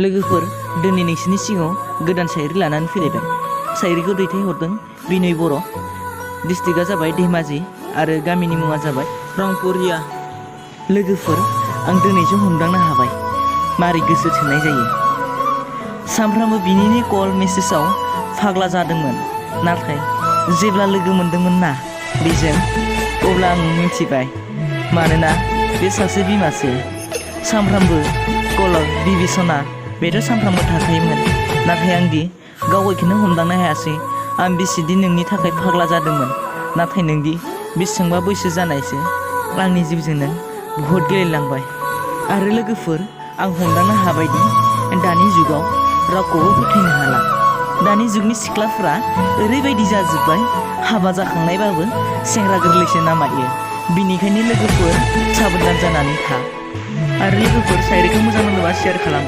लोगोफोर दिनै नोंसिनि सिगाङाव गोदान शायरि लानानै फैलायबाय। शायरिखौ दैथायहरदों बिनय बर'। डिस्ट्रिक्टआ जाबाय धेमाजि आरो गामिनि मुङा जाबाय रंपुरिया। लोगोफोर आं दिनैसो हमदांनो हाबाय मारै गोसो थोनाय जायो। सानफ्रामबो बिनिनो कल मेसेजाव फाग्ला जादोंमोन, नाथाय जेब्ला लोगो मोनदोंमोन ना बेजों, अब्ला आं मिथिबाय मानोना बे सासे बिमासो। सानफ्रामबो कलर बिबिसना बेथ' सानफ्रामबो थाखायोमोन, नाथाय आंदि गावैखौनो हमदांनो हायासै आं बेसेदि नोंनि थाखाय फाग्ला जादोंमोन। नाथाय नोंदि बेसेबांबा बैसो जानायसो आंनि जिउजों नों बुहुत गेलेलांबाय। आरो लोगोफोर आं हमदांनो हाबायदि दानि जुगाव रावखौबो फोथायनो हाला। दानि जुगनि सिख्लाफ्रा ओरैबायदि जाजोब्बाय, हाबा जाखांनायबाबो सेंग्रा गोरलैसो नामायो। बिनिखायनो लोगोफोर साबधान जानानै था। आरो लोगोफोर शायरिखौ मोजां मोनोबा शेयार खालाम।